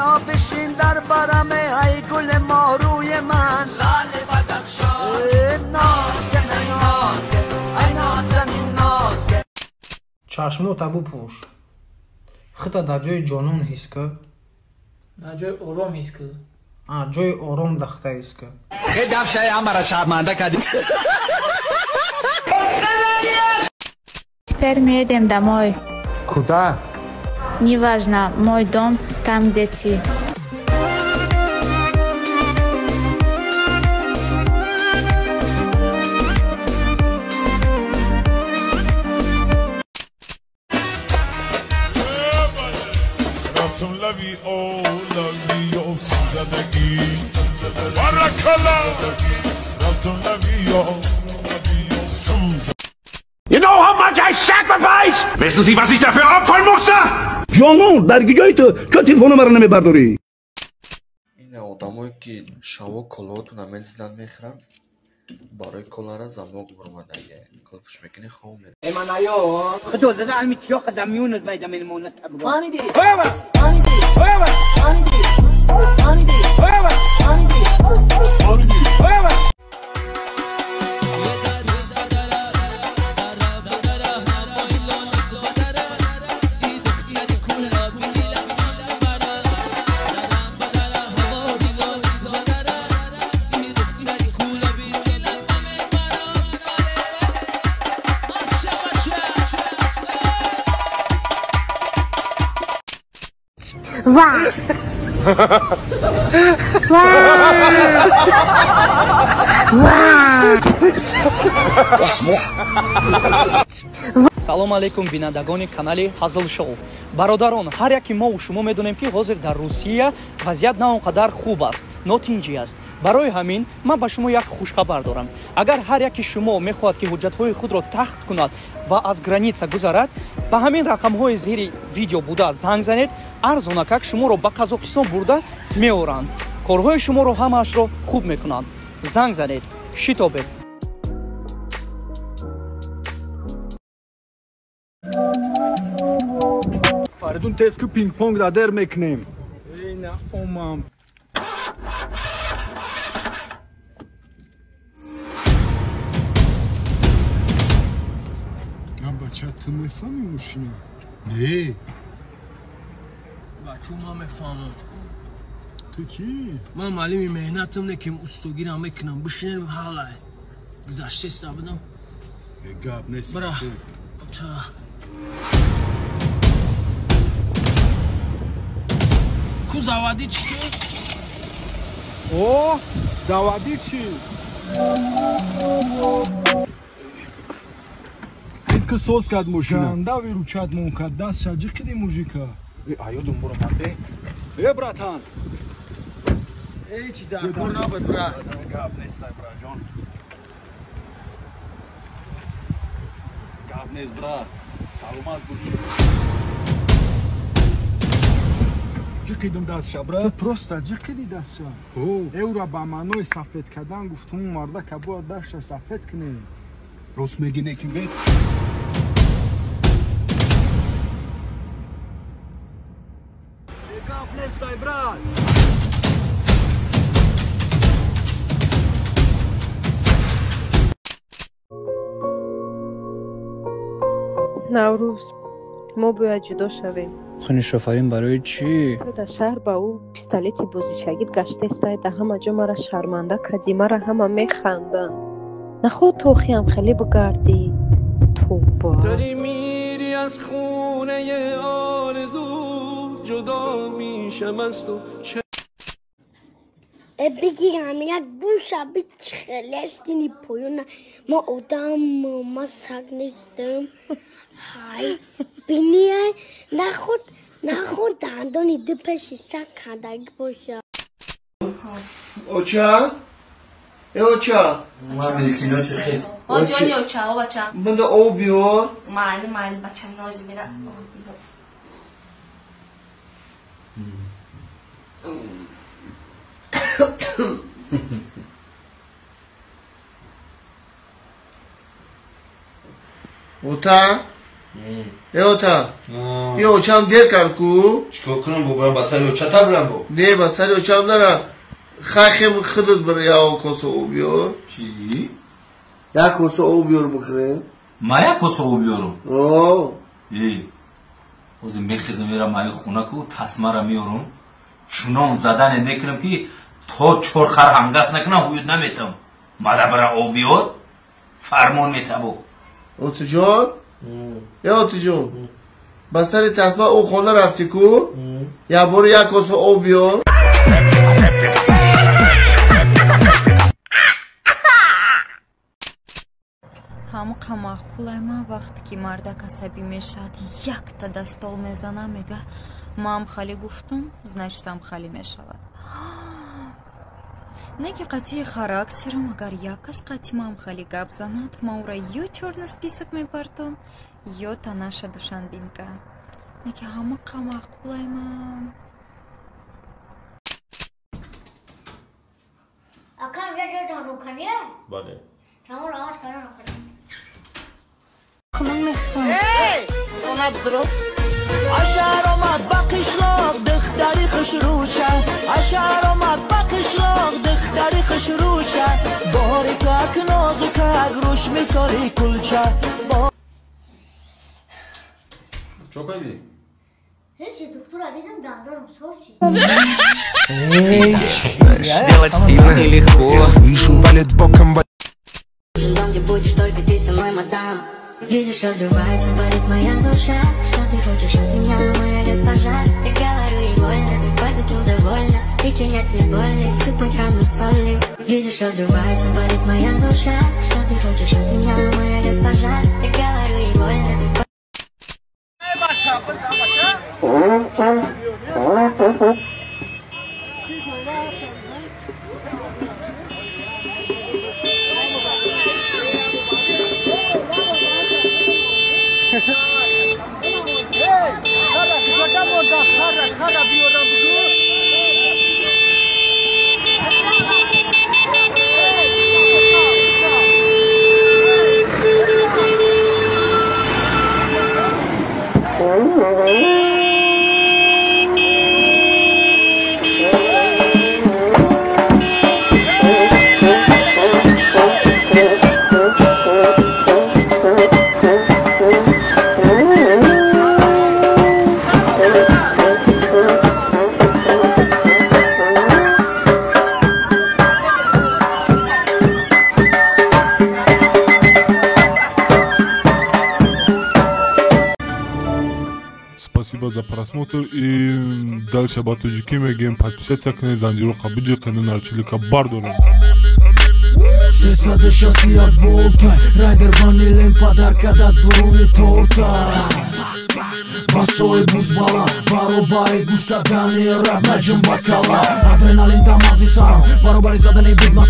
بیا بشین در برم ای گل ماروی من لال بدخشان ناز که ناز که ای نازنین ناز که чашмота бупӯш, хита дар ҷои ҷонон ҳис кӣ, дар ҷои ором ҳис кӣ, ҷои ором дахта ҳис кӣ. Теперь мы едем домой. Куда? Неважно, мой дом там, где ты. You know how much I sacrificed? Wissen Sie, was ich dafür opfern musste? ҷонон, дар куҷои ту? Чо телефони маро намебардорӣ? Ин одамое ки шаво колоотона мезиданд, мехӯранд, барои колара замок буромадагия, қилфш мекунӣ, хоб меравӣ. Салом алейкум, бинандагони канали Ҳазл Шоу. Бародарон, ҳар яки мову шумо медонем, ки ҳозир дар Русия вазъият на он қадар хуб аст, нотинҷӣ аст. Барои ҳамин ман ба шумо як хушхабар дорам. Агар ҳар яки шумо мехоҳад, ки ҳуҷҷатҳои худро тахт кунад ва аз граница гузарад, ба ҳамин рақамҳои зери видео буда занг занед, арзонакак шуморо ба Қазоқистон бурда меоранд. Корҳои шуморо ҳамаашро хуб мекунанд. Занг занед, шитобед. Фаридун, тез ку, пинг-понг дадер мекунем. Ина омам. Бача, ту мефаҳмӣ мошина? Не. Бачо, ман мефаҳмам. Ту кӣ? Ман муаллими меҳнатам, не ки устогирам мекунам. Бишинем, ҳалай. Гузаштеста будам. Гап нест. Бра. Так. Ку заводи чӣ? О, заводи чӣ? Дид ки соз кард мошина. Ганда выручать мон кард, даст шаҷи қиди мужика. Э, аёдум буромад, э. Э, братан. Эй, чӣ дар кор набуд, брат. Гап нестай, браҷон. Гап нест, брат. Саломат бошӣ. Ҷиқидим дастша, брат. Ту просто ҷиқиди дастша. Эура ба маънои сафед кардан гуфтум, мардака бояд дастша сафед кунем. Рост мегӣ, не ки нест. Гап нестай, брат. Наврӯз, мо бояд ҷудо шавем. Хунишофарин, барои чӣ? Ту дар шаҳр ба ӯ пистолети бозичагит гаштестай, дар ҳама ҷо мара шарманда кардӣ, мара ҳама механданд. Наход ту охиам хеле бигардӣ. Тоба. داری میری از خونه آرزو جدا میشم از تو. Бигирам як гӯша бичихелестини поёна. Ма одам, ма саг нестам. Ҳай, биния, наход, наход дандони ду пеши саг кандагӣ боша. Оча? Э, оча? О, ҷони оча, о бачам. Манда об биёр. Майли, майли, бачам, нози мера. Ота? Э, ота? Ё очам дер кард ку. Чикор кунам бо, барам ба сари очата бирам бо? Не, ба сари очам нара. Хай худат бир як коса об биёр. Чӣ? Як коса об биёр бихӯрем. Ма як коса об биёрам? О. Эй. Ҳозир мехезам мерам ай хона ку, тасмара меёрам. Чунон задане мекунам ки то чор хар ҳангас накунам ҳуюд наметам. Мара бара об биёр, фармон метабо. Отуҷон? Э Отуҷон. Ба сари тасма ӯ хона рафтӣ ку? Як бор як коса об биёр. Ҳамқа маъқулай ман вақте ки мардак асабӣ мешавад, якта дастол мезана, мега маам хали гуфтум, значит ам хали мешавад. Не ки қатъии характерам, агар як кас қатъи маам хали гап занад, ман ӯра ё чёрный список мепартом, ё танаша душанбинка. Не ки ҳамақа маъқулай ман. Бале. Ашар омад ба қишлоқ духтари хушрӯша, ашар омад ба қишлоқ духтари хушрӯша, борикак нозукак рӯш мисоли кулча. Чо кардӣ? Ҳечи, доктора дидам, дандонам соз шид. Делать стильно и легко. Я слышу, валит боком. Дом, где будешь только ты со мной, мадам. Видишь, разрывается, болит моя душа. Что ты хочешь от меня, моя госпожа? Я говорю ей больно, хватит, ну довольно. Причинять мне больно, сыпать рану соли. Видишь, разрывается, болит моя душа. Что ты хочешь от меня, моя госпожа? Я говорю ей больно. Спасибо за просмотр и дальше ба тоҷикӣ мегӯем подписаться кунед, занҷироқа биҷиқену нарчилика бардорем. 361 волта райдер ванилем подарка да дуруни торта. Басои бузбала баробари гӯш кардани раб наҷум ба кала. Адреналин дамази сарам баробари задани бигма.